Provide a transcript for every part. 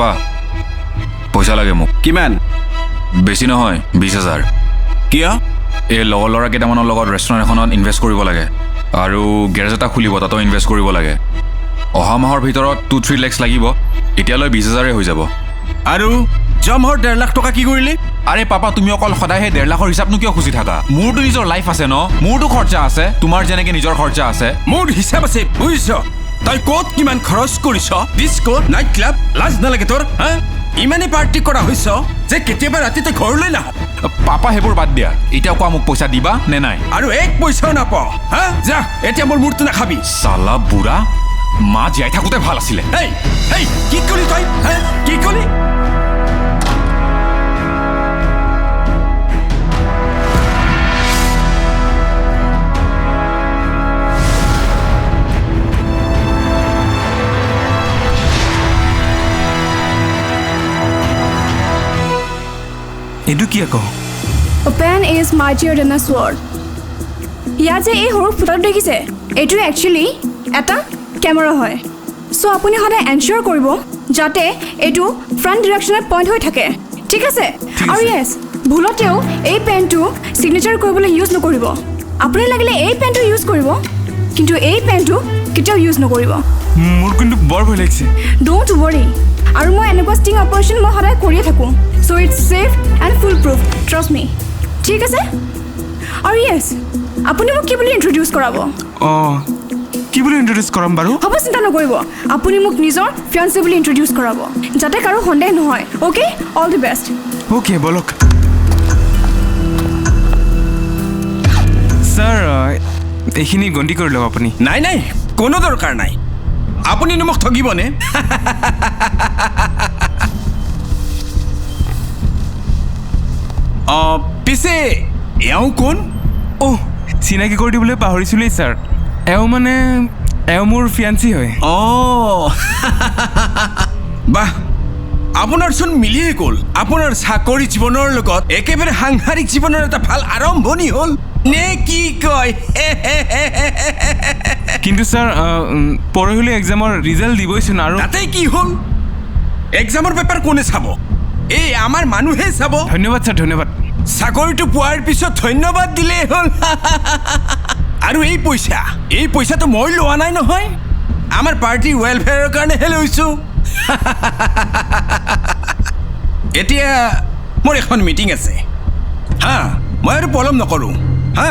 Papa, পইচা লাগে মোক। কিমান? বেছি নহয়, 20,000। কিয়? এই লগৰ ল'ৰা কেইটামানৰ লগত ৰেষ্টুৰেণ্ট এখনত ইনভেষ্ট কৰিব লাগে আৰু গেৰেজ এটা খুলিব, তাতো ইনভেষ্ট কৰিব লাগে। অহা মাহৰ ভিতৰত 2-3 লেক্স লাগিব। এতিয়ালৈ 20,000 হৈ যাব। আৰু যোৱা মাহৰ 1.5 লাখ টকা কি কৰিলি? আৰে পাপা, তুমি অকল সদায় সেই 1.5 লাখৰ হিচাপনো কিয় খুজি থাকা? মোৰতো নিজৰ লাইফ আছে ন, মোৰতো খৰচা আছে, তোমাৰ যেনেকৈ নিজৰ খৰচা আছে। মোৰ হিচাপ আছে বুজিছ, তই ক'ত কিমান খৰচ কৰিছ, ডিস্কো, নাইট ক্লাব, লাজ নালাগে তোৰ? হা, ইমানেই পাৰ্টি কৰা হৈছ যে কেতিয়াবা ৰাতি তই ঘৰলৈ নাহ। পাপা, সেইবোৰ বাদ দিয়া, এতিয়া কোৱা মোক পইচা দিবা নে নাই? আৰু এক পইচাও নাপাওঁ। হা, যা, এতিয়া মোৰ মূৰটো নাখাবি। চালা বুঢ়া, মা জীয়াই থাকোঁতে ভাল আছিলে। হেই হেই, কি কলি তই? হা, কি কলি? এইটো কি আকৌ? A pen is mightier than a sword. ইয়াত যে এই সৰু ফুটাটো দেখিছে, এইটো একচুৱেলি এটা কেমেৰা হয়। চ' আপুনি সদায় এনচিয়'ৰ কৰিব যাতে এইটো ফ্ৰণ্ট ডিৰেকশ্যনত পইণ্ট হৈ থাকে, ঠিক আছে? আৰু য়েছ, ভুলতেও এই পেনটো ছিগনেচাৰ কৰিবলৈ ইউজ নকৰিব। আপুনি লাগিলে এই পেনটো ইউজ কৰিব, কিন্তু এই পেনটো কেতিয়াও ইউজ নকৰিব। মোৰ কিন্তু বৰ ভয় লাগিছে। Don't worry, আৰু মই এনেকুৱা ষ্টিং অপাৰেশ্যন মই সদায় কৰিয়ে থাকোঁ। So it's safe and full proof, trust me, ঠিক আছে? আৰু য়েছ, আপুনি মোক কি বুলি ইণ্ট্ৰডিউচ কৰাব? অঁ, কি বুলি ইণ্ট্ৰডিউচ কৰাম বাৰু? হ'ব, চিন্তা নকৰিব, আপুনি মোক নিজৰ ফিয়ান্সে বুলি ইণ্ট্ৰডিউচ কৰাব, যাতে কাৰো সন্দেহ নহয়। Okay, all the best. Okay, ব'লক। ছাৰ, এইখিনি গন্তি কৰি লওক আপুনি। নাই নাই, কোনো দৰকাৰ নাই। আপুনিনো মোক ঠগিবনে? অঁ, পিছে এওঁ কোন? অ', চিনাকি কৰি দিবলৈ পাহৰিছিলোঁৱেই ছাৰ। এওঁ মানে এওঁ মোৰ ফিয়ান্সি হয়। অঁ, বাহ, আপোনাৰচোন মিলিয়ে গ'ল। আপোনাৰ চাকৰি জীৱনৰ লগত একেবাৰে সাংসাৰিক জীৱনৰ এটা ভাল আৰম্ভণি হ'ল নে কি কয়? কিন্তু ছাৰ, পৰহিলৈ এক্সামৰ ৰিজাল্ট দিবইচোন। আৰু তাতে কি হ'ল? এক্সামৰ পেপাৰ কোনে চাব? এই আমাৰ মানুহে চাব। ধন্যবাদ ছাৰ, ধন্যবাদ। চাকৰিটো পোৱাৰ পিছত ধন্যবাদ দিলেই হ'ল। আৰু এই পইচা, এই পইচাটো মই লোৱা নাই নহয়, আমাৰ পাৰ্টিৰ ৱেলফেয়াৰৰ কাৰণেহে লৈছোঁ। এতিয়া মোৰ এখন মিটিং আছে। হা, মই আৰু পলম নকৰোঁ। হা,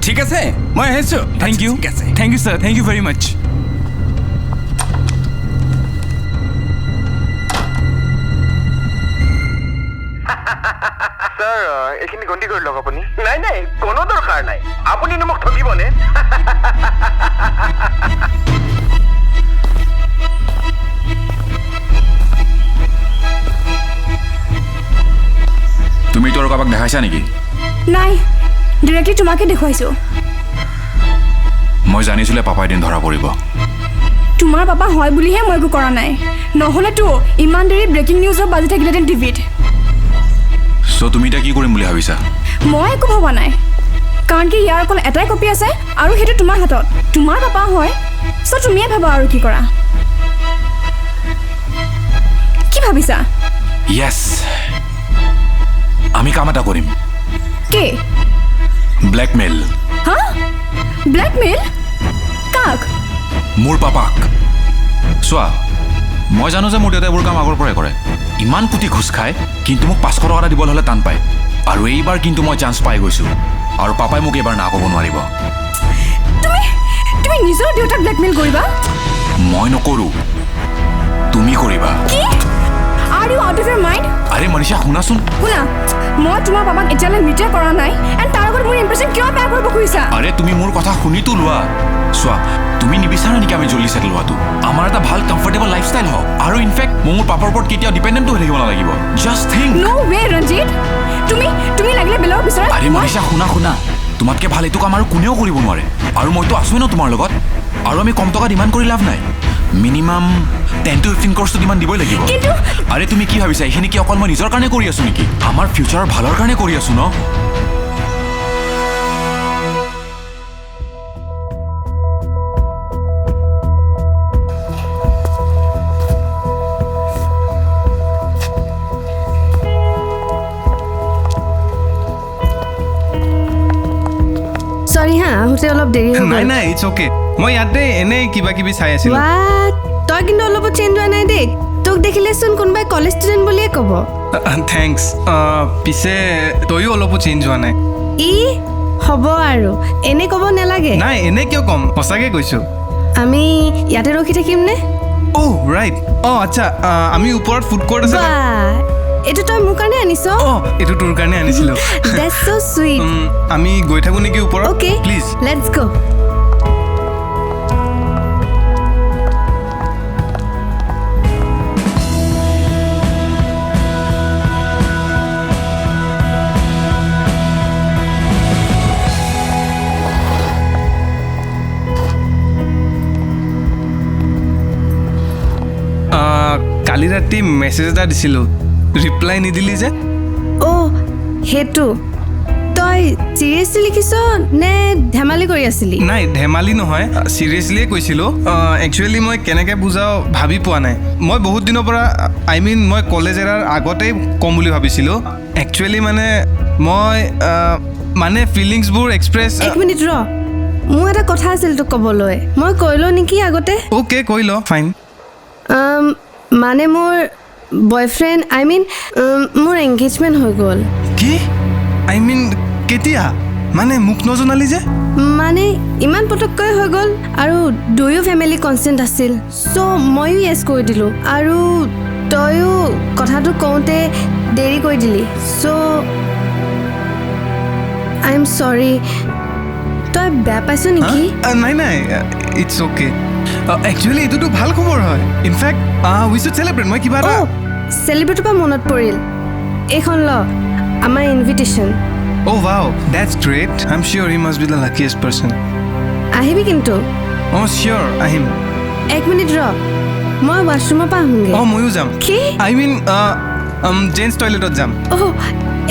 ঠিক আছে, মই আহিছোঁ। Thank you, ঠিক আছে, thank you sir, thank you very much. Sir, এইখিনি গন্তি কৰি লওক আপুনি। নাই নাই, কোনো দৰকাৰ নাই। আপুনিনো মোক ঠগিবনে? তুমি তো আৰু কাৰোবাক দেখাইছা নেকি? নাই, ডিৰেক্টলি তোমাকে দেখুৱাইছোঁ। মই জানিছিলে পাপাই এদিন ধৰা পৰিব। তোমাৰ পাপা হয় বুলিহে মই একো কৰা নাই, নহ'লেতো ইমান দেৰি ব্ৰেকিং নিউজত বাজি থাকিলেহেঁতেন টিভিত। চ' তুমি এতিয়া কি কৰিম বুলি ভাবিছা? মই একো ভবা নাই, কাৰণ কি ইয়াৰ অকল এটাই কপি আছে আৰু সেইটো তোমাৰ হাতত। তোমাৰ পাপা হয়, চ' তুমিয়ে ভাবা আৰু কি কৰা। কি ভাবিছা? য়েছ, আমি কাম এটা কৰিম। কি? ব্লেকমেইল। হা, ব্লেকমেইল? কাক? মোৰ পাপাক। চোৱা, মই জানো যে মোৰ দেউতাই এইবোৰ কাম আগৰ পৰাই কৰে, ইমান কোটি ঘোচ খায়, কিন্তু মোক 500 টকা এটা দিবলৈ হ'লে টান পায়। আৰু এইবাৰ কিন্তু মই চান্স পাই গৈছোঁ, আৰু পাপাই মোক এইবাৰ না ক'ব নোৱাৰিব। তুমি তুমি নিজৰ দেউতাক ব্লেকমেইল কৰিবা? মই নকৰোঁ, তুমি কৰিবা। কি? Are you out of your mind? আৰে মনীষা, শুনাচোন। শুনা, মই তোমাৰ পাপাক এতিয়ালৈ মিটে কৰা নাই, এণ্ড তাৰ আগত মোৰ ইম্প্ৰেশ্যন কিয় বেয়া কৰিব খুজিছা? আৰে তুমি মোৰ কথা শুনিতো লোৱা। চোৱা, তুমি নিবিচাৰা নেকি আমি জল্দি ছেটেল হোৱাটো? আমাৰ এটা ভাল কমফৰ্টেবল লাইফষ্টাইল হওক, আৰু ইনফেক্ট মই মোৰ পাপাৰ ওপৰত কেতিয়াও ডিপেণ্ডেণ্টো হৈ থাকিব নালাগিব। Just think. ন' ৱে ৰঞ্জিত, তুমি তুমি লাগিলে বেলেগক বিচৰা। আৰে মনীষা, শুনা শুনা, তোমাতকৈ ভাল এইটো কাম আৰু কোনেও কৰিব নোৱাৰে, আৰু মইতো আছোৱেই ন তোমাৰ লগত। আৰু আমি কম টকা ডিমাণ্ড কৰি লাভ নাই, মিনিমাম 10 to 15 ক্ৰ'ৰ্ছটো ডিমাণ্ড দিবই লাগিব। কিন্তু আৰে তুমি কি ভাবিছা, এইখিনি কি অকল মই নিজৰ কাৰণে কৰি আছোঁ নেকি? আমাৰ ফিউচাৰৰ ভালৰ কাৰণে কৰি আছোঁ ন। আহোঁতে অলপ দেৰি হৈ গ'ল। নাই নাই, it's okay. মই ইয়াতে এনেই কিবা কিবি চাই আছিলোঁ। What, তই কিন্তু অলপো চেঞ্জ হোৱা নাই দেই। তোক দেখিলেচোন কোনোবাই কলেজ ষ্টুডেণ্ট বুলিয়ে ক'ব। Thanks. পিছে তয়ো অলপো চেঞ্জ হোৱা নাই। ই হ'ব আৰু, এনে ক'ব নালাগে। নাই, এনে কিয় ক'ম, সঁচাকৈ কৈছোঁ। আমি ইয়াতে ৰখি থাকিম নে? অ' ৰাইট। অঁ আচ্ছা, আমি ওপৰত ফুড কোৰ্ট আছে। এইটো তই মোৰ কাৰণে আনিছ? অঁ, এইটো তোৰ কাৰণে আনিছিলোঁ। That's so sweet. আমি গৈ থাকোঁ নেকি ওপৰত? Okay, please let's go. কালি ৰাতি মেছেজ এটা দিছিলোঁ, ৰিপ্লাই নিদিলি যে? অ' সেইটো তই চিৰিয়াছলি লিখিছ নে ধেমালি কৰি আছিলি? নাই, ধেমালি নহয়, চিৰিয়াছলিয়ে কৈছিলোঁ। একচুৱেলি মই কেনেকৈ বুজাওঁ ভাবি পোৱা নাই। মই বহুত দিনৰ পৰা, I mean মই কলেজ এৰাৰ আগতেই ক'ম বুলি ভাবিছিলোঁ। একচুৱেলি মানে মই মানে ফিলিংছবোৰ এক্সপ্ৰেছ। এক মিনিট ৰ, মোৰ এটা কথা আছিল তোক ক'বলৈ। মই কৈ লওঁ নেকি আগতে? অ'কে, কৈ ল। ফাইন। মানে মোৰ বয়ফ্ৰেণ্ড, I mean মোৰ এংগেজমেণ্ট হৈ গ'ল। কি? I mean কেতিয়া? মানে মোক নজনালি যে? মানে ইমান পটককৈ হৈ গ'ল আৰু দুয়ো ফেমিলি কনচেণ্ট আছিল, চ' ময়ো য়েছ কৰি দিলোঁ। আৰু তয়ো কথাটো কওঁতে দেৰি কৰি দিলি, চ' I am চৰি। তই বেয়া পাইছ নেকি? নাই নাই, it's okay. Actually এইটোতো ভাল খবৰ হয়। In fact we should celebrate. মই কিবা এটা চেলিব্ৰেটৰ পৰা মনত পৰিল, এইখন ল, আমাৰ invitation. Oh wow, that's great. I am sure he must be the luckiest person. আহিবি কিন্তু। অঁ চিয়'ৰ আহিম। এক মিনিট ৰ, মই ৱাছৰুমৰ পৰা আহোঁগৈ। অঁ ময়ো যাম। কি? I mean gents টয়লেটত যাম। অ'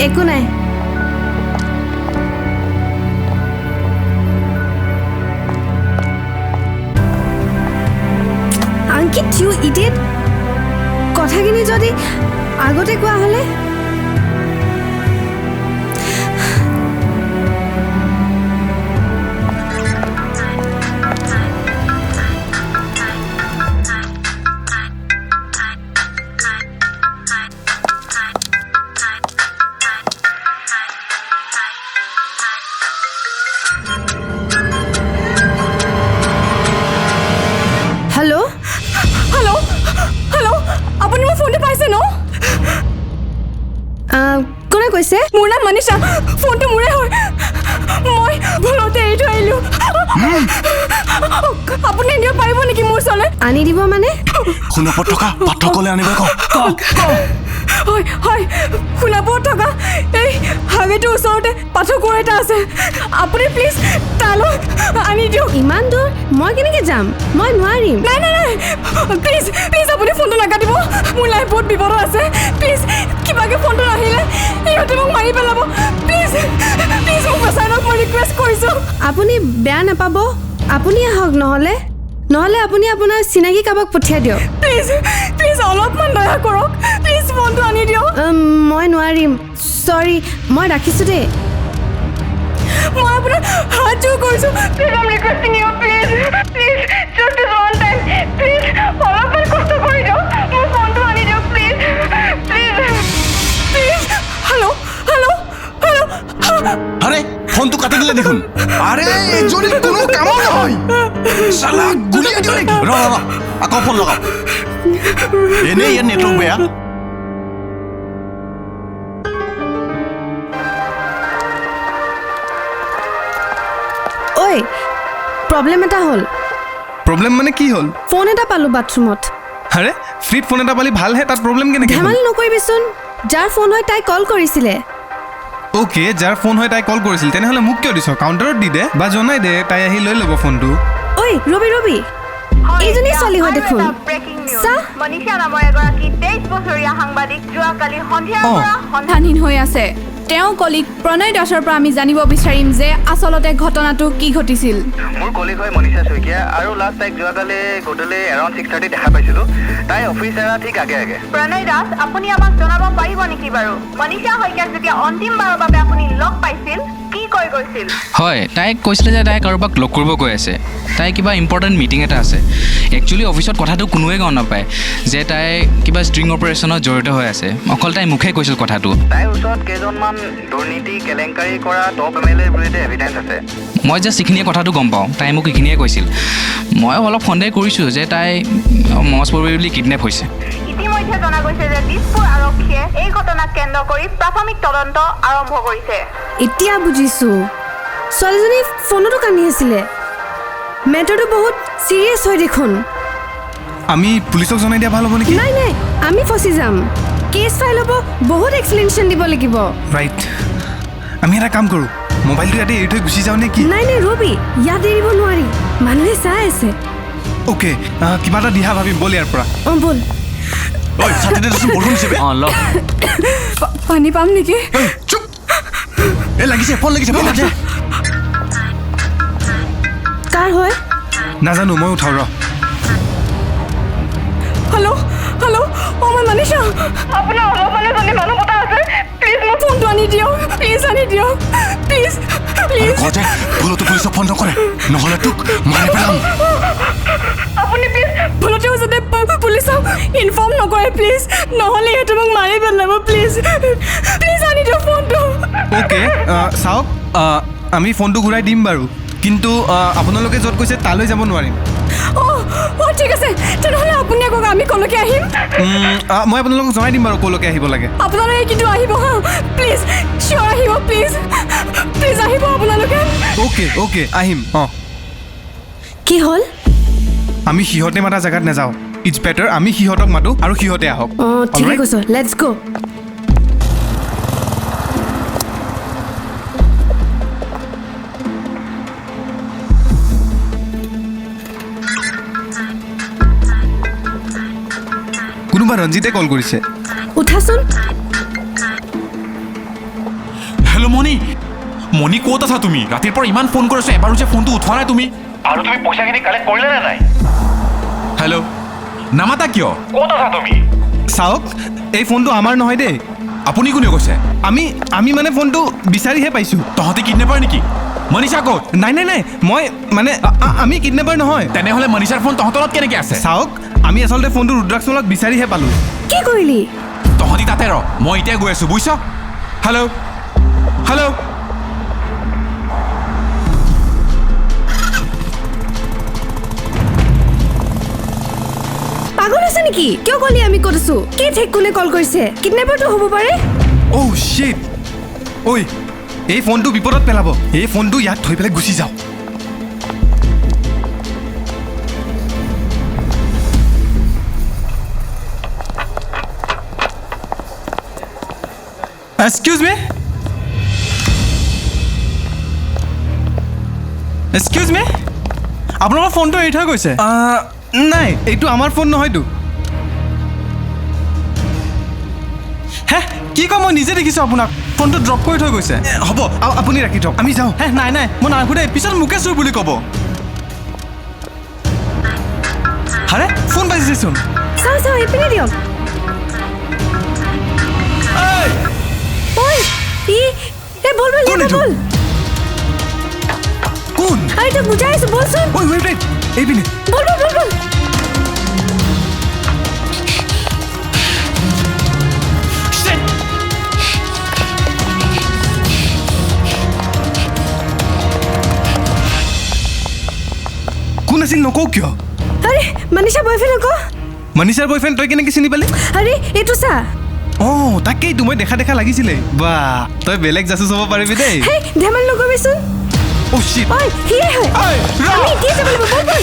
একো নাই। অংকিত, ইউ ইডিয়েট, কথাখিনি যদি আগতে কোৱা হ'লে। হেল্ল' হেল্ল' হেল্ল', আপুনি মোৰ ফোনটো পাইছে ন? কোনে কৈছে? মোৰ নাম মনীষা, ফোনটো মোৰে হয়। মই ভুলতে এৰি থৈ আহিলোঁ। আপুনি আনিব পাৰিব নেকি মোৰ ওচৰলৈ? আনি দিব মানে? সোণাপুৰত থকা পাঠকলৈ আনিব কওঁ। হয় হয়, সোণাপুৰত থকা এই হাইৱেটোৰ ওচৰতে পাঠকৰ এটা আছে, আপুনি প্লিজ তালৈ আনি দিয়ক। ইমান দূৰ মই কেনেকৈ যাম? মই নোৱাৰিম। নাই নাই নাই, প্লিজ প্লিজ আপুনি ফোনটো নাকাটিব, মোৰ লাইফ বহুত বিপদত আছে। প্লিজ কিবাকৈ ফোনটো নাহিলে ইহঁতে মোক মাৰি পেলাব। প্লিজ প্লিজ মোক বচাই লওক, মই ৰিকুৱেষ্ট কৰিছোঁ। আপুনি বেয়া নাপাব, আপুনি আহক, নহ'লে নহ'লে আপুনি আপোনাৰ চিনাকি কাৰোবাক পঠিয়াই দিয়ক। প্লিজ প্লিজ অলপমান দয়া কৰক, প্লিজ ফোনটো আনি দিয়ক। মই নোৱাৰিম, চৰি, মই ৰাখিছোঁ দেই। মই আপোনাক হাত জোৰ কৰিছোঁ, please I am requesting you, please please just this one time, please অলপমান কষ্ট কৰি দিয়ক, মোৰ ফোনটো আনি দিয়ক, please please please. Hello hello hello. আৰে ফোনটো কাটি দিলে দেখোন। আৰে এইজনীৰ কোনো কামৰ নহয়, চালা গুলিয়াই দিওঁ নেকি? ৰ ৰ, আকৌ ফোন লগাওঁ। এনেই ইয়াত নেটৱৰ্ক বেয়া। ঐ, প্ৰব্লেম এটা হ'ল। প্ৰব্লেম মানে কি হ'ল? ফোন এটা পালোঁ বাথৰুমত। আৰে ফ্ৰীত ফোন এটা পালি ভালহে, তাত প্ৰব্লেম কেনেকৈ? ধেমালি নকৰিবিচোন, যাৰ ফোন হয় তাই কল কৰিছিলে। অ'কে, যাৰ ফোন হয় তাই কল কৰিছিল, তেনেহ'লে মোক কিয় দিছ? কাউণ্টাৰত দি দে বা জনাই দে, তাই আহি লৈ ল'ব ফোনটো। ঐ ৰবি ৰবি, এইজনী ছোৱালী হয় দেখোন। মনীষা নামৰ এগৰাকী 23 বছৰীয়া সাংবাদিক যোৱাকালি সন্ধিয়াৰ পৰা সন্ধানহীন হৈ আছে। তেওঁ কলিগ প্ৰণয় দাসৰ পৰা আমি জানিব বিচাৰিম যে আচলতে ঘটনাটো কি ঘটিছিল। মোৰ কলিগ হয় মনীষা শইকীয়া আৰু লাষ্ট তাইক যোৱাকালি গধূলি এৰাউণ্ড 6:30 দেখা পাইছিলোঁ। তাই অফিচ এৰা ঠিক আগে আগে। প্ৰণয় দাস, আপুনি আমাক জনাব পাৰিব নেকি বাৰু মনীষা শইকীয়াক যেতিয়া অন্তিমবাৰৰ বাবে আপুনি লগ পাইছিল কি কৈ গৈছিল। হয়, তাই কৈছিলে যে তাই কাৰোবাক লগ কৰিব গৈ আছে, তাই কিবা ইম্পৰ্টেণ্ট মিটিং এটা আছে। একচুৱেলি অফিচত কথাটো কোনোৱে গম নাপায় যে তাই কিবা ষ্ট্ৰিং অপাৰেশ্যনত জড়িত হৈ আছে, অকল তাই মুখে কৈছিল কথাটো। তাইৰ ওচৰত কেইজনমান দুৰ্নীতি কেলেংকাৰী কৰা টপ এম এল এৰ বিৰুদ্ধে এভিডেঞ্চ আছে। মই জাষ্ট এইখিনিয়ে কথাটো গম পাওঁ, তাই মোক এইখিনিয়ে কৈছিল। মই অলপ সন্দেহ কৰিছোঁ যে তাই মষ্ট প্ৰবেবলি কিডনেপ হৈছে। ইতিমধ্যে জনা গৈছে যে দিছপুৰ আৰক্ষীয়ে এই ঘটনাক কেন্দ্ৰ কৰি প্ৰাথমিক তদন্ত আৰম্ভ কৰিছে। এতিয়া বুজিছোঁ, ছোৱালীজনী ফোনতো কান্দি আছিলে। মেটাৰটো বহুত চিৰিয়াছ হয় দেখোন। আমি পুলিচক জনাই দিয়া ভাল হ'ব নেকি? নাই নাই, আমি ফচি যাম, কেছ ফাইল হ'ব, বহুত এক্সপ্লেনেশ্যন দিব লাগিব। ৰাইট, আমি এটা কাম কৰোঁ, মোবাইলটো ইয়াতে এৰি থৈ গুচি যাওঁ নে কি? নাই নাই ৰবি, ইয়াত এৰিব নোৱাৰি, মানুহে চাই আছে। অ'কে, কিবা এটা দিহা ভাবিম, ব'ল ইয়াৰ পৰা। অঁ ব'ল। পানী পাম নেকি? লাগিছে ফোন, লাগিছে ফোন, লাগিছে। কাৰ হয় নাজানো, মই উঠাওঁ ৰ। হেল্ল' হেল্ল', অঁ মই মনীষা। আপোনাৰ অলপ এজনী মানুহ পতা আছে, প্লিজ মোৰ ফোনটো আনি দিয়ক, প্লিজ আনি দিয়ক, প্লিজ প্লিজ। কওঁতে ভুলতো পুলিচক ফোন নকৰে, নহ'লে তোক মাৰি পেলাম। আপুনি প্লিজ ভুলতেও যাতে পুলিচক ইনফৰ্ম নকৰে প্লিজ, নহ'লে ইহঁতে মোক মাৰি পেলাব। প্লিজ প্লিজ আনি দিয়ক ফোনটো। অ'কে চাওক, আমি ফোনটো ঘূৰাই দিম বাৰু, কিন্তু আপোনালোকে য'ত কৈছে তালৈ যাব নোৱাৰিম। অঁ অঁ ঠিক আছে, তেনেহ'লে আপুনি আকৌ আমি ক'লৈকে আহিম? মই আপোনালোকক জনাই দিম বাৰু ক'লৈকে আহিব লাগে। আপোনালোকে কিন্তু আহিব হা, প্লিজ চিয়'ৰ আহিব, প্লিজ প্লিজ আহিব আপোনালোকে। অ'কে অ'কে আহিম। অঁ কি হ'ল? আমি সিহঁতে মাতা জেগাত নাযাওঁ, it's better আমি সিহঁতক মাতোঁ আৰু সিহঁতে আহক। অঁ ঠিকে কৈছ, let's গ'। কোনোবা ৰঞ্জিতে কল কৰিছে, উঠাচোন। হেল্ল' মণি, মণি ক'ত আছা তুমি? ৰাতিৰ পৰা ইমান ফোন কৰিছোঁ, এবাৰো যে ফোনটো উঠোৱা নাই তুমি। আৰু তুমি পইচাখিনি কালেক্ট কৰিলা নে নাই? হেল্ল', নামাতা কিয়? ক'ত আছা তুমি? চাওক, এই ফোনটো আমাৰ নহয় দেই। আপুনি কোনে কৈছে? আমি আমি মানে ফোনটো বিচাৰিহে পাইছোঁ। তহঁতি কিডনেপাৰ নেকি? মনীষা ক'ত? নাই নাই নাই, মই মানে আমি কিডনেপাৰ নহয়। তেনেহ'লে মনীষাৰ ফোন তহঁতৰ লগত কেনেকৈ আছে? চাওক, আমি আচলতে ফোনটো ৰুদ্ৰাক্ষমলক বিচাৰিহে পালোঁ। কি কৰিলি তহঁতি? তাতে ৰ, মই এতিয়া গৈ আছোঁ, বুজিছ? হেল্ল' হেল্ল', পাগল হৈছে নেকি? কিয় ক'লি আমি ক'ত আছোঁ? কি ঠিক কোনে কল কৰিছে? কিডনেপাৰটো হ'ব পাৰে। অ' শ্বিট, ঐ এই ফোনটো বিপদত পেলাব, এই ফোনটো ইয়াত থৈ পেলাই গুচি যাওঁ। এক্সকিউজ মি, এক্সকিউজ মি, আপোনালোকৰ ফোনটো এৰি থৈ গৈছে। নাই, এইটো আমাৰ ফোন নহয়তো। হে কি কয়, মই নিজে দেখিছোঁ আপোনাক ফোনটো ড্ৰপ কৰি থৈ গৈছে। হ'ব, আপুনি ৰাখি থওক, আমি যাওঁ। হে নাই নাই, মই নাৰাখোঁ দেই, পিছত মোকে চোৰ বুলি ক'ব। আৰে ফোন বাজিছেচোন। চাওঁ চাওঁ, এইপিনে দিয়ক। বল বল বল। কোন? আৰে তই বুজাই আছো, বলচোন। ঐ ৱেইট ৱেইট, এইপিনে। বল বল বল বল। কোন আছিল নকওঁ কিয়? আৰে মনীষা বয়ফ্ৰেণ্ড আকৌ। মনীষাৰ বয়ফ্ৰেণ্ড তই কেনেকৈ চিনি পালি? আৰে এইটো চা। অঁ তাকেইতো, মই দেখা দেখা লাগিছিলে। বা তই বেলেগ জাচুচ হ'ব পাৰিবি দেই। হেই ধেমালি নকৰিবিচোন। অ' শ্বিট, ঐ সিয়ে হয়। আমি এতিয়াই যাব লাগিব, বল বল।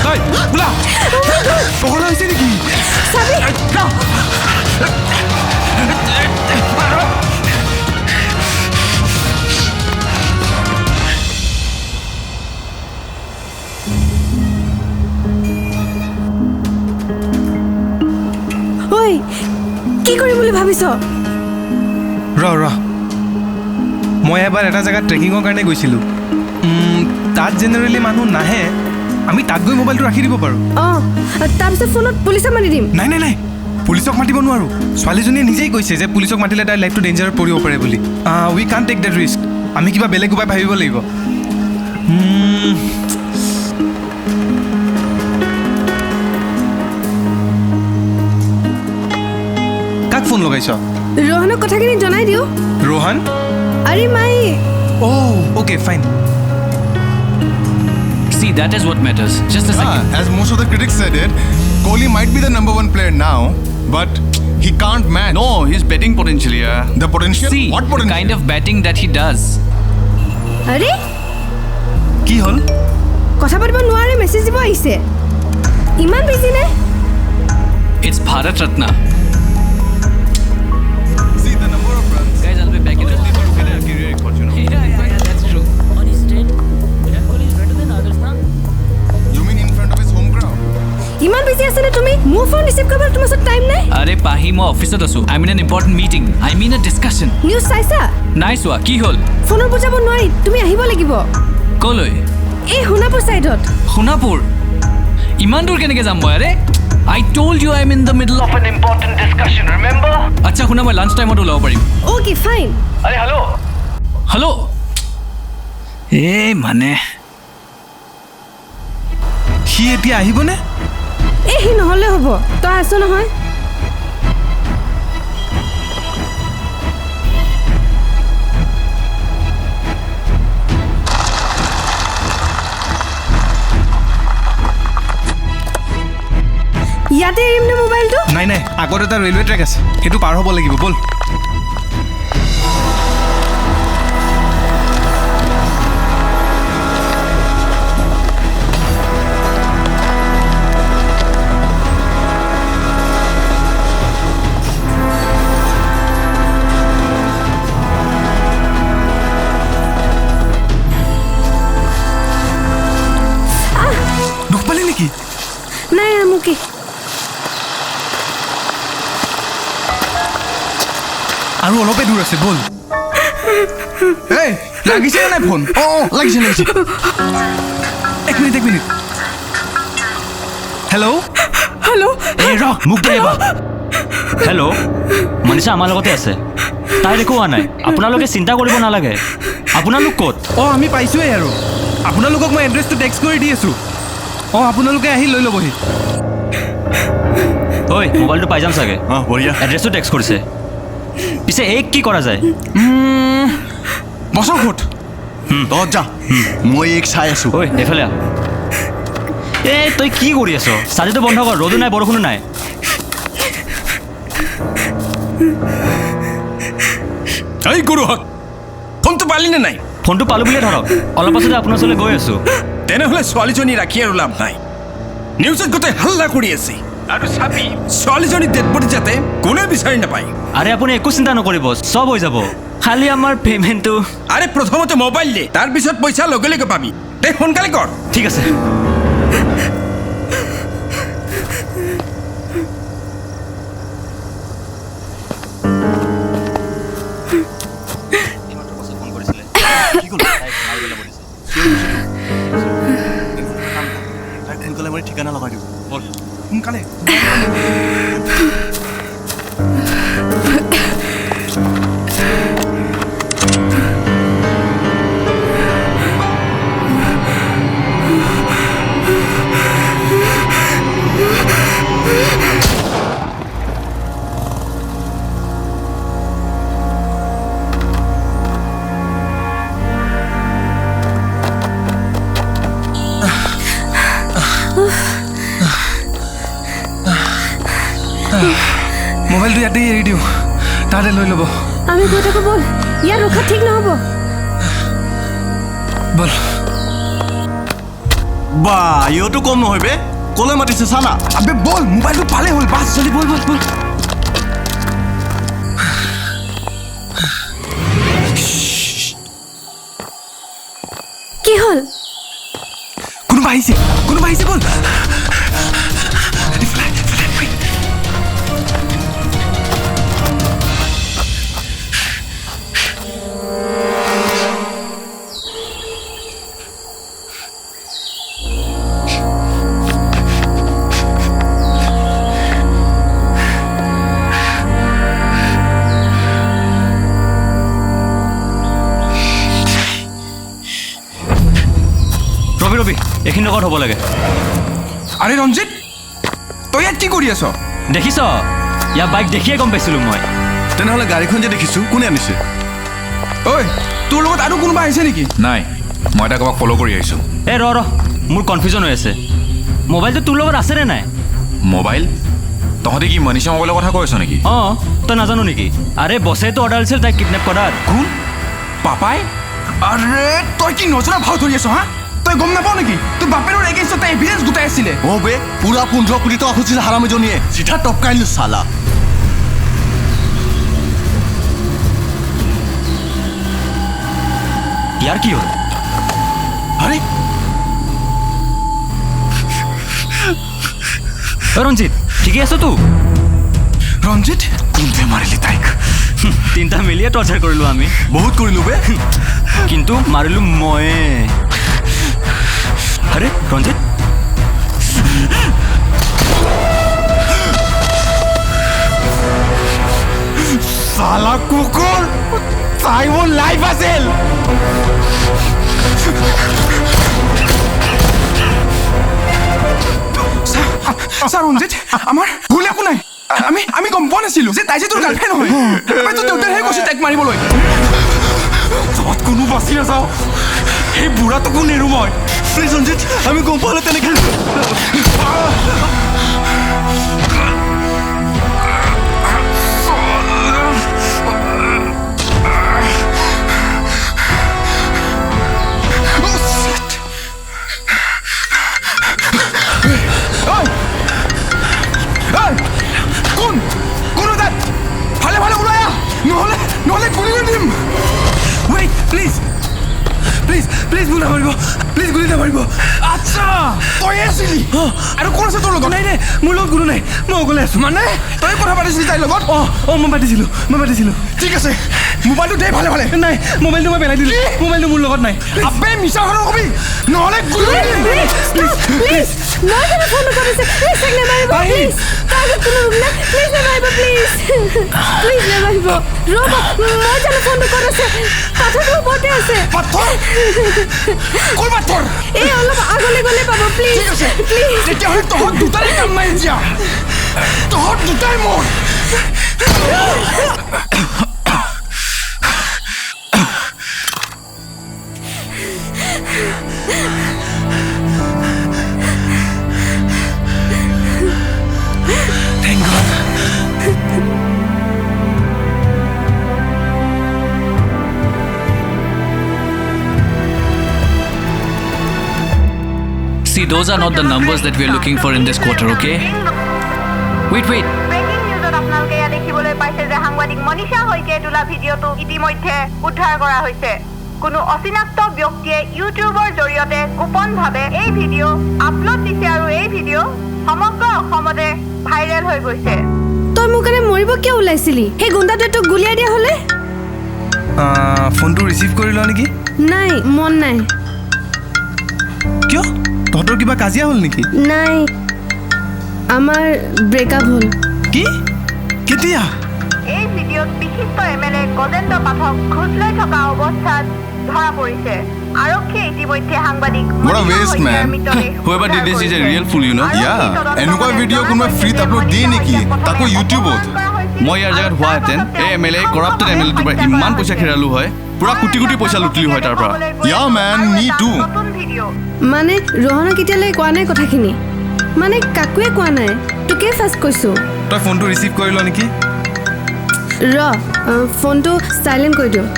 তই ওলা। পগলা হৈছে নেকি? চাবি। ঐ কি কৰিম বুলি ভাবিছ? ৰ ৰ, মই এবাৰ এটা জেগাত ট্ৰেকিঙৰ কাৰণে গৈছিলোঁ। তাত জেনেৰেলি মানুহ নাহে, আমি তাত গৈ মোবাইলটো ৰাখি দিব পাৰোঁ। অঁ, তাৰপিছত ফোনত পুলিচক মাতি দিম। নাই নাই নাই, পুলিচক পুলিচক মাতিব নোৱাৰোঁ। ছোৱালীজনীয়ে নিজেই কৈছে যে পুলিচক মাতিলে তাইৰ লাইফটো ডেঞ্জাৰত পৰিব পাৰে বুলি। উই কান টেক that risk. আমি কিবা বেলেগ উপায় ভাবিব লাগিব। কাক ফোন লগাইছ? ৰোহনক কথাখিনি জনাই দিওঁ। ৰোহন? আৰে মাই। Oh, okay, fine. See, that is what matters. Just a second. As most of the critics said it, Kohli might be the number one player now, but he can't match. No, he's batting potential, yeah. The potential? See, what potential? The kind of batting that he does. আৰে কি হ'ল? কথা পাতিব নোৱাৰে, message দিব আহিছে। ইমান busy নে? It's Bharat Ratna. See the number of runs. Guys, I'll be back in a People look at their career records, you know. Yeah, that's true. On his state, Virat Kohli is better than others, na? You mean in front of his home crowd? ইমান busy আছে নে তুমি? মোৰ phone receive কৰিবলৈ তোমাৰ ওচৰত time নাই? আৰে পাহি, মই অফিচত আছো। I'm in an important meeting. I mean a discussion. News চাইছা? নাই চোৱা। কি হ'ল? ফোনত বুজাব নোৱাৰি, তুমি আহিব লাগিব। ক'লৈ? এই সোণাপুৰ চাইডত। সোণাপুৰ? ইমান দূৰ কেনেকৈ যাম মই? আৰে I told you I'm in the middle of an important discussion, remember? আচ্ছা শুনা, মই লাঞ্চ টাইমত ওলাব পাৰিম। Okay, fine. আৰে হেল্ল' হেল্ল'। এই মানে সি এতিয়া আহিবনে? এই সি নহ'লে হ'ব, তই আছ নহয়। ইয়াতে এৰিম নে মোবাইলটো? নাই নাই, আগত এটা ৰেলৱে ট্ৰেক আছে, সেইটো পাৰ হ'ব লাগিব। ব'ল। দুখ পালি নেকি? নাই আমুকি। আৰু অলপে দূৰ আছে, ব'ল। এই লাগিছে নাই ফোন? অঁ লাগিছে লাগিছে। এক মিনিট এক মিনিট। Hello' hello'. এই ৰ, মোক দে এবাৰ। হেল্ল' মনীষা আমাৰ লগতে আছে, তাইৰ একো হোৱা নাই, আপোনালোকে চিন্তা কৰিব নালাগে। আপোনালোক ক'ত? অঁ আমি পাইছোঁৱেই আৰু। আপোনালোকক মই এড্ৰেছটো টেক্সট কৰি দি আছোঁ। অঁ আপোনালোকে আহি লৈ ল'বহি। ঐ মোবাইলটো পাই যাম চাগে। অঁ বঢ়িয়া। এড্ৰেছটো টেক্সট কৰিছে। পিছে এই কি কৰা যায়? বছৰ ক'ত? তহঁত যা, মই এক চাই আছোঁ। ঐ এইফালে আহ। এই তই কি কৰি আছ? ছাতিটো বন্ধ কৰ, ৰ'দো নাই বৰষুণো নাই। এই গৰুহঁত, ফোনটো পালি নে নাই? ফোনটো পালোঁ বুলিয়ে ধৰক, অলপ পাছতে আপোনাৰ ওচৰলৈ গৈ আছোঁ। তেনেহ'লে ছোৱালীজনী ৰাখি আৰু লাভ নাই। নিউজত গোটেই হাল্লা কৰি আছে। আৰু চাবি, ছোৱালীজনী ডেড বডি যাতে কোনে বিচাৰি নাপায়। আৰে আপুনি একো চিন্তা নকৰিব, চব হৈ যাব। খালি আমাৰ পে'মেণ্টটো। আৰে প্ৰথমতে মোবাইল দে, তাৰপিছত পইচা লগে লগে পাবি। দে সোনকালে কৰ। ঠিক আছে। সোনকালে মাৰি ঠিকনা লগাই দিওঁ। ব'ল সোনকালে। মোবাইলটো ইয়াতেই এৰি দিওঁ, তাতে লৈ ল'ব। আমি গৈ থাকোঁ, ব'ল। ইয়াত ৰখা ঠিক নহ'ব। ব'ল। বা ইহঁতো কম নহয় বে, ক'লৈ মাতিছে চানা। আবে ব'ল, মোবাইলটো পালেই হ'ল, বাছ জলদি ব'ল ব'ল ব'ল। কি হ'ল? কোনোবা আহিছে, কোনোবা আহিছে, ব'ল। এইখিনি লগত হ'ব লাগে। আৰে ৰঞ্জিত, তই ইয়াত কি কৰি আছ? দেখিছ, ইয়াৰ বাইক দেখিয়ে গম পাইছিলোঁ মই। তেনেহ'লে গাড়ীখন যে দেখিছোঁ কোনে আনিছে? ঐ, তোৰ লগত আৰু কোনোবা আহিছে নেকি? নাই, মই এটা কাৰোবাক ফ'ল' কৰি আহিছোঁ। এই ৰ ৰ, মোৰ কনফিউজন হৈ আছে। মোবাইলটো তোৰ লগত আছেনে নাই? মোবাইল? তহঁতে কি মনীষা মোবাইলৰ কথা কৈ আছ নেকি? অঁ, তই নাজানো নেকি? আৰে বছেতো অৰ্ডাৰ দিছিল তাইক কিডনেপ কৰাৰ। কোন? পাপাই? আৰে তই কি নজনা ভাও ধৰি আছ? হা, তই গম নাপাও নেকি তোৰ বাপেৰৰ এগেইনষ্টত তাই এভিডেন্স গোটাই আছিলে? অ' বে, পুৰা 15 কোটি টকা খুজিছিল হাৰামীজনীয়ে, চিধা টপকাই দিলো চালা। ইয়াৰ কি হ'ল? আৰে ৰঞ্জিত, ঠিকেই আছ তো? ৰঞ্জিত, কোনটোৱে মাৰিলি তাইক? তিনিটা মিলিয়ে টৰ্চাৰ কৰিলোঁ আমি। বহুত কৰিলোঁ বে, কিন্তু মাৰিলোঁ ময়ে। আৰে ৰঞ্জিত, চালা কুকুৰ, তাই মোৰ লাইফ আছিল। ছাৰ ৰঞ্জিত, আমাৰ ভুল একো নাই। আমি আমি গম পোৱা নাছিলোঁ যে তাই যে তোৰ গাৰ্লফ্ৰেণ্ড হয়। তোৰ দেউতাৰহে কৈছে তাইক মাৰিবলৈ। তহঁত কোনো বাচি নাযাওঁ, সেই বুঢ়াটোকো নেৰো মই। প্লিজ ৰঞ্জিত, আমি গম পোৱা হ'লে তেনেকৈ। কোন কোন তাত? ভালে ভালে ওলাই আহ, নহ'লে নহ'লে গুলি কৰি দিম। ৱেইট, প্লিজ প্লিজ প্লিজ, গুলি নামাৰিব, প্লিজ গুলি নামাৰিব। আচ্ছা, তই আছিলি? আৰু কোন আছে তোৰ লগত? নাই নাই, মোৰ লগত কোনো নাই, মই অকলে আছোঁ। মানে তই কথা পাতিছিলি তাইৰ লগত? অঁ অঁ, মই পাতিছিলোঁ, মই পাতিছিলোঁ। ঠিক আছে, মোবাইলটো দে ভালে ভালে। নাই, মোবাইলটো মই পেলাই দিলোঁ, মোবাইলটো মোৰ লগত নাই। আবে মিছা কথা নকবি, নহ'লে গুলি কৰি দিম। প্লিজ প্লিজ, মই জানো ফোন কৰিছে। প্লিজ তাক নামাৰিব, প্লিজ। তাৰ আগত কোনো ৰোগ নাই, প্লিজ নামাৰিব, প্লিজ প্লিজ নামাৰিব। ৰ'ব, মই জানো ফোনটো ক'ত আছে। পাথৰটোৰ ওপৰতে আছে। পাথৰ? ক'ৰ পাথৰ? এই অলপ আগলৈ গ'লে পাব, প্লিজ। ঠিক আছে, প্লিজ। তেতিয়াহ'লে তহঁত দুটাৰে কাম নাই এতিয়া, তহঁত দুটাই মোৰ। Thank God. See, those are not the numbers that we are looking for in this quarter, okay? Wait, wait. Breaking নিউজত আপোনালোকে এয়া দেখিবলৈ পাইছে যে সাংবাদিক মনীষা শইকীয়াই তোলা ভিডিঅ'টো ইতিমধ্যে উদ্ধাৰ কৰা হৈছে। কোনো অচিনাক্ত ব্যক্তিয়ে ইউটিউবৰ জৰিয়তে গোপনভাৱে এই ভিডিঅ' আপলোড দিছে আৰু এই ভিডিঅ' সমগ্ৰ অসমতে ভাইৰেল হৈ গৈছে। তই মোৰ কাৰণে মৰিব কিয় ওলাইছিলি? সেই গুণ্ডাটোৱে তোক গুলিয়াই দিয়া হ'লে? ফোনটো ৰিচিভ কৰি ল নেকি? নাই, মন নাই। কিয়, তহঁতৰ কিবা কাজিয়া হ'ল নেকি? নাই, আমাৰ ব্ৰেকআপ হ'ল। কি? কেতিয়া? এই ভিডিঅ'ত বিশিষ্ট MLA Gajendra পাঠক ঘোচ লৈ থকা অৱস্থাত ধৰা পৰিছে। আৰক্ষীয়ে ইতিমধ্যে সাংবাদিক What a waste, man. Whoever did this is a real fool, you know? Yeah, এনেকুৱা ভিডিঅ' কোনোবাই ফ্ৰীত আপলোড দিয়ে নেকি? তাকো ইউটিউবত। মই ইয়াৰ জেগাত হোৱাহেঁতেন এই MLA corrupted MLA টোৰ পৰা ইমান পইচা খেৰালো হয়, পুৰা কোটি কোটি পইচা লুটিলো হয় তাৰ পৰা। Yeah, man, me too. মানে ৰোহনক এতিয়ালৈ কোৱা নাই কথাখিনি, মানে কাকোৱে কোৱা নাই, তোকে ফাৰ্ষ্ট কৈছোঁ। তই ফোনটো ৰিচিভ কৰি ল নেকি? ৰ, ফোনটো চাইলেণ্ট কৰি দিওঁ।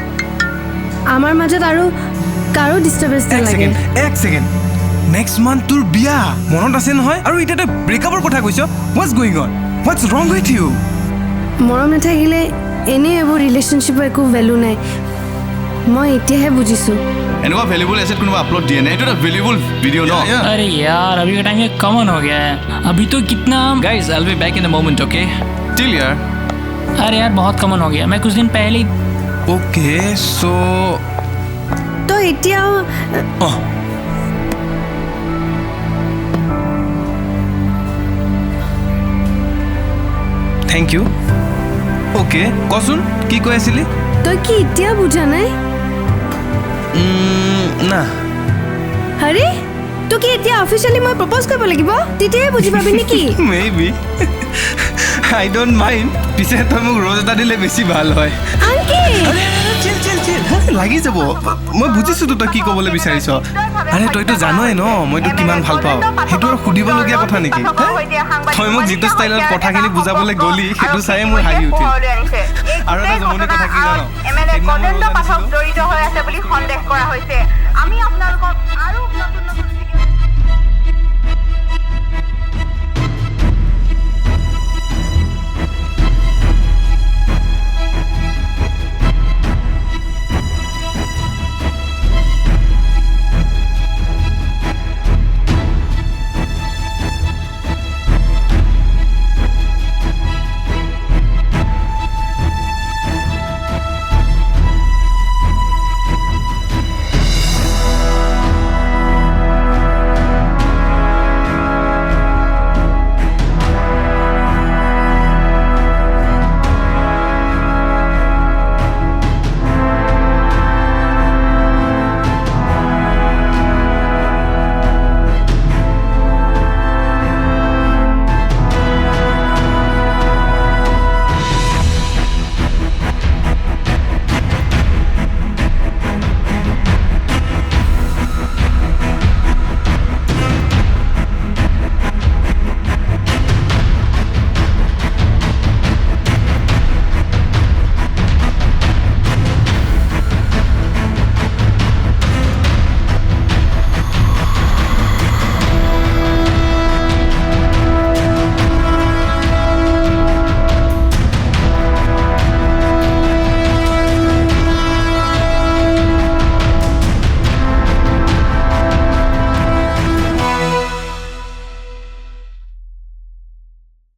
আমাৰ মাজত আৰু কাৰো ডিষ্টাৰ্বেঞ্চ নালাগে। এক ছেকেণ্ড, নেক্সট মান্থ তোৰ বিয়া, মনত আছে নহয়? আৰু এতিয়া তই ব্ৰেকআপৰ কথা কৈছ। What's going on? What's wrong with you? মৰম নাথাকিলে এনেই এইবোৰ ৰিলেশ্যনশ্বিপৰ একো ভেলু নাই, মই এতিয়াহে বুজিছোঁ। এনেকুৱা ভেলুবল এছেট কোনোবা আপলোড দিয়ে নে? এইটো এটা ভেলুবল ভিডিঅ' ন? अरे यार, अभी का टाइम ये कॉमन हो गया है। अभी तो कितना। Guys, I'll be back in a moment, okay? Till यार। अरे यार, बहुत कॉमन हो गया। मैं कुछ दिन पहले ही। Okay, so তই এতিয়াও অঁ, thank you. Okay, কচোন কি কৈ আছিলি? তই কি এতিয়া বুজা নাই? না। আৰে তোক কি এতিয়া অফিচিয়েলি মই প্ৰপ'জ কৰিব লাগিব তেতিয়াই বুজি পাবি নেকি? Maybe, I don't mind. পিছে তই মোক ৰ'জ এটা দিলে বেছি ভাল হয়। অংকিত, চিল চিল চিল, লাগি যাব। মই বুজিছোঁতো তই কি ক'বলৈ বিচাৰিছ। আৰে তইতো জানই ন মই তোক কিমান ভাল পাওঁ, সেইটো আৰু সুধিবলগীয়া কথা নেকি? তই মোক যিটো ষ্টাইলত কথাখিনি বুজাবলৈ গ'লি সেইটো চায়ে মোৰ হাঁহি উঠিল। আৰু এটা জমনি কথা কি জান? এম এল এ গজেন্দ্ৰ পাঠক জড়িত হৈ আছে বুলি সন্দেহ কৰা হৈছে। আমি আপোনালোকক আৰু নতুন নতুন